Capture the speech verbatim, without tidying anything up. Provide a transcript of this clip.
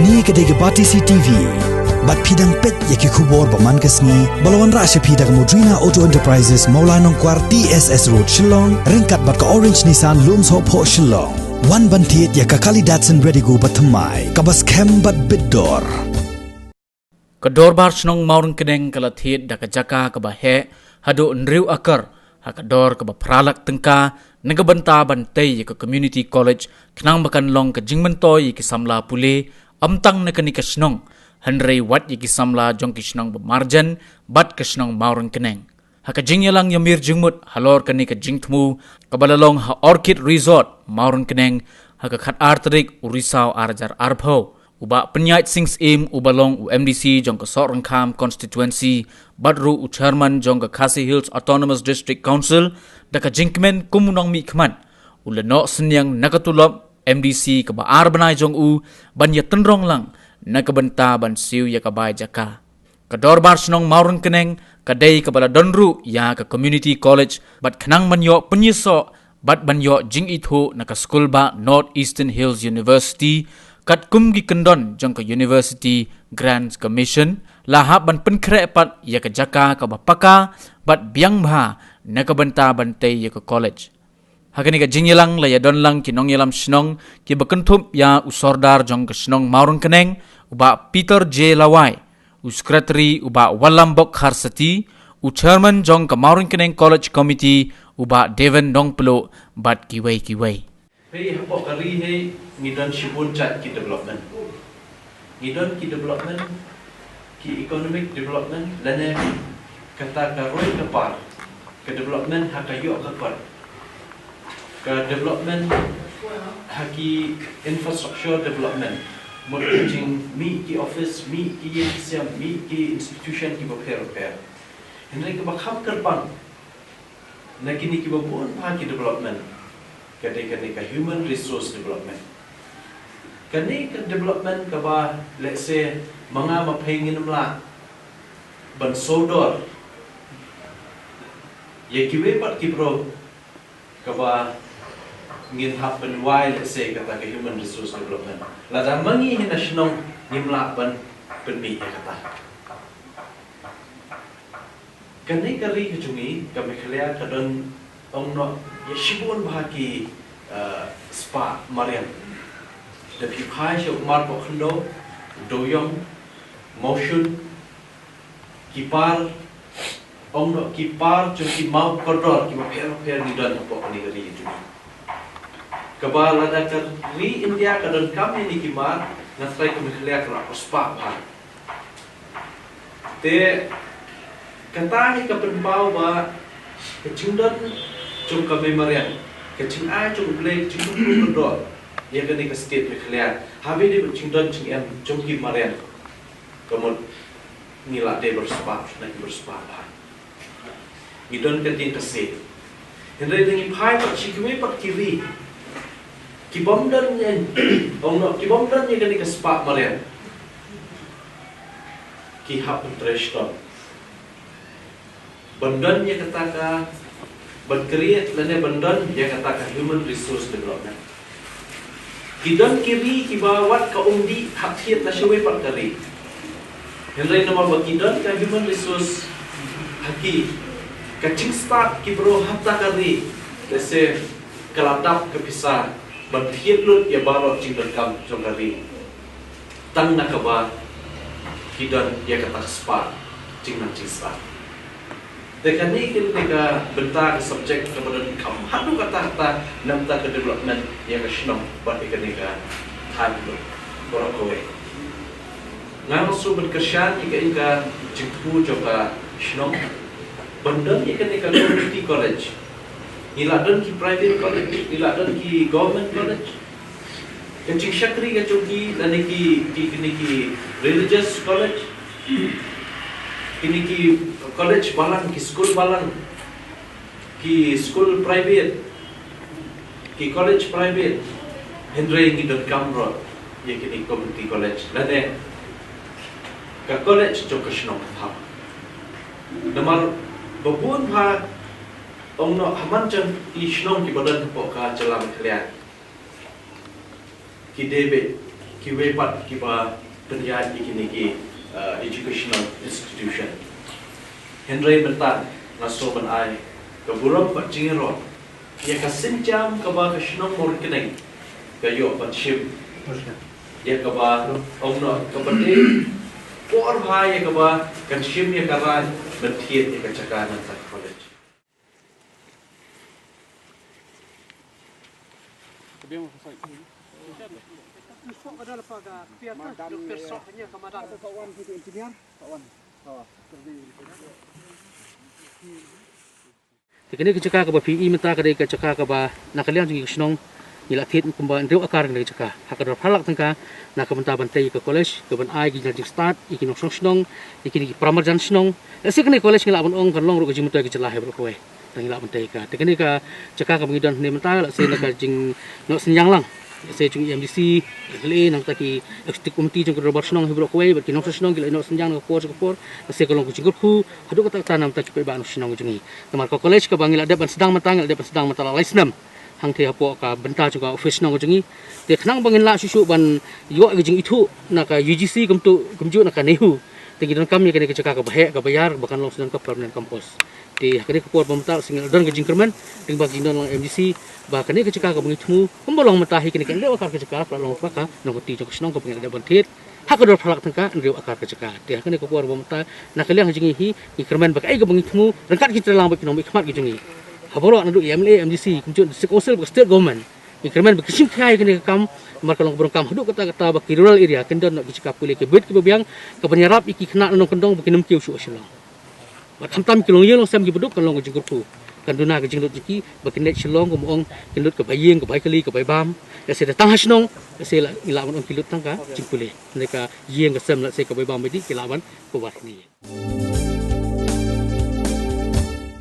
Kane ka dei ka Batesi TV. Bad phi dang peit ïa ki khubor ba man ka sngi ba la wanrah sha phi da ka Modrina Auto Enterprises, Mawlai Nongkwar, T S S Road, Shillong, ryngkat bad ka Orange Nissan, Lumsohphoh, Shillong. Wan ban thied ïa ka Kali Datsun Redigo ba thymmai, kaba skhem bad bit dor. Ka Dorbar Shnong Mawryngkneng ka la thied da ka jaka kaba heh haduh hynriew akar ha ka dor kaba phra lak tyngka, na ka bynta ban tei ïa ka Community College, khnang ba kan long ka jingmyntoi ïa ki samla pule, ym tang na kane ka shnong, hynrei wat ïa ki samla jong ki shnong ba marjan bad ka shnong Mawryngkneng. Ha ka jingïalang ïamir jingmut halor kane ka jingthmu kaba la long ha Orchid Resort, Mawryngkneng, ha ka khatar tarik u Risaw ar hajar arphew, u Bah Pynïaid Sing Syiem uba long u M D C jong ka Sohryngkham Constituency, bad ruh u Chairman jong ka Khasi Hills Autonomous District Council, da ka jingkmen kum u nongmihkhmat, u la noh synñiang na ka tulop M D C kaba ar bnai jong u, ban ïatynrong lang na ka bynta ban siew ïa ka bai jaka. Ka Dorbar Shnong Mawryngkneng ka dei kaba la don ruh ïa ka Community College, bad khnang ban ïoh pynïasoh bad ban ïoh jingithuh na ka skulbah North Eastern Hills University, katkum ki kyndon jong ka University Grants Commission, la hap ban pynkhreh pat ïa ka jaka kaba paka bad biang bha na ka bynta ban tei ïa ka college. Ha kane ka jingïalang la ïadon lang ki nongïalam shnong kiba kynthup ïa u Sordar jong ka shnong Mawryngkneng, u Bah Peter J Lawai, u Secretary, u Bah Wallambok Kharsati, u Chairman jong ka Mawryngkneng College Committee, u Bah Deven Nongpluh, bad kiwei kiwei. Hei, hapoh ka ri hei, ngi don shibun jait ki development. Ngi don ki development, ki economic development, lane kata ka roi ka par, ka development ha ka ïoh ka kot, ka development ha ki infrastructure development, mut ka jingmih ki office, mih ki ïing ki sem, mih ki institution kiba pher pher. Hynrei kaba kham kyrpang na kine kiba bun bha ki development, ka dei kane ka human resource development. Kane ka development kaba, let's say, ma nga ma phi ngin ym lah ban sawdor ïa kiwei pat ki briew, kaba ngin hap ban wai, let's say, kata ka human resource development. Lada ma ngi hi na shnong ngim lah ban pynmih ïa kata. Kane ka ri ka jong ngi, ka Meghalaya, ka don ong noh ïa shibun bha ki, eh, spah mariang. Da phi phai sha u Marpoh Khyndew, Dewiong, Mawshun, ki par, ong noh ki par jong ki maw kordor kiba pher pher ngi don hapoh kane ka ri ka jong ngi. Kaba lada ka ri India ka donkam ïa kine ki mar, nga tharai ka Meghalaya ka la pyrshah bha. Te kata hi ka pynpaw ba ka jingdon jong ka mei mariang, ka jingai jong U Blei, ka jingdon kordor ïa kane ka state Meghalaya, haba dei bad jingdon jingem jong ki mariang, ka mut ngi la dei ba riewspah na ki riewspah bha. Ngi don ka tieng ka se. Hynrei lada ngi phai pat sha kiwei pat ki ri, ki bym don ïa, ong noh, ki bym don ïa kane ka spah mariang, ki hap ban trei shitom ban don ïa kata ka, ban create lane ban don ïa kata ka human resource development. Ki don ki ri kiba wat ka umdih hap thied na shawei pat ka ri. Hynrei namar ba ki don ka human resource ha ki, ka jingstad ki briew ha kata ka ri, lehse ka la dap ka pisa ban thied lut ïa baroh jingdonkam jong ka ri, tang na kaba ki don ïa kata ka spah jingnang jingstad. Te kane ka dei ka bynta ka subject kaba donkam haduh katta katta na bynta ka development ïa ka shnong bad ïa kane ka thaiñ baroh kawei. Nga ruh shu ban kyrshan ïa ka, ïa ka jingthmu jong ka shnong ban don ïa kane ka community college. Ngi la don ki private college, ngi la don ki government college. Ka jingshakri ka jong ki, lane ki, ki, kine ki religious college, kine ki college balang, ki skul balang, ki skul private, ki college private, hynrei ngi donkam ruh ïa kine community college, lane ka college jong ka shnong ka thaw. Namar ba bun bha, ong noh, ha man jong ki shnong kiba don hapoh ka jylla Meghalaya, ki dei beit Kiwei pat kiba pynïaid ïa kine ki, uh, educational institution. Hynrei mynta nga sngew ban ai ka burom bad jingïaroh ïa ka sienjam kaba ka shnong Mawryngkneng ka ïoh ban shim ïa kaba ong noh kaba dei por bha ïa kaba kan shim ïa ka rai ban thied ïa ka jaka nangta ka college. Te kane ka jaka kaba phi i mynta ka dei ka jaka kaba na ka liang jong ka shnong ngi la thied kumba hynriew akar kane ka jaka ha ka dor phra lak tyngka na ka bynta ban tei ka college ka ban ai ki jingstad ïa ki nongshong shnong ïa kine ki para marjan shnong. Lehse kane ka college ngi lah ban ong kan long ruh ka jingmyntoi ka jylla ha baroh kawei. Tang ngi lah ban tei ka. Te kane ka jaka kaba ngi don hangne mynta lehse na ka jingnoh synñiang lang. Lehse jong i M D C, lehse nangta ki executive committee jong ka dorbar shnong hi baroh kawei bad ki nongshong shnong ki la ïoh synñiang na ka por sha ka por. Lehse ka long ka jingkyrkhu haduh katta katta na bynta ki paidbah nongshong shnong jong ngi. Namar ka college kaba ngi la dep ban sdang mynta ngi la dep ban sdang mynta la lai snem. Hangtei hapoh ka bynta jong ka office shnong jong ngi. Te khnang ba ngin lah shuh shuh ban ïoh ka jingithuh na ka U G C kumjuh kumjuh na ka NEHU. Te ngi donkam ïa kane ka jaka kaba heh kaba ïar ba kan long sdang ka permanent campus. Te ha kane ka por ba mynta lehse ngi la don ka jingkyrmen lyngba ka jingdon lang M D C ba kane ka jaka kaba ngi thmu kumba long mynta hi kane ka hynriew akar ka jaka ka la long ba ka nongkynti jong ka shnong kaba ngi la dep ban thied ha ka dor phra lak tyngka hynriew akar ka jaka. Te ha kane ka por ba mynta na ka liang jong ngi hi ngi kyrmen ba kaei kaba ngi thmu ryngkat ki trai lang bad ki nongmihkhmat ki jong ngi ha baroh naduh i M L A, M D C kumjuh district council bad ka state government. Ngi kyrmen ba ki shim khia ïa kane ka kam namar ka long kaba donkam haduh katta katta ba ki rural area kin don noh ki jaka pule ki bit kiba biang kaban ïarap ïa ki khynnah nongkyndong ba kin ym kiew shuh ha Shillong. Bad khamtam ki longïing longsem kiba duk kan long ka jingkyrkhu kan duna ka jinglut jong ki ba kin leit Shillong kumba ong kin lut ka bai ïing ka bai kali ka bai bam. Lehse da tang ha shnong lehse la ngi lah ban ong ki lut tang ka jingpule. Hynrei ka ïing ka sem lehse ka bai bam bai dih ki lah ban pynwad hangne.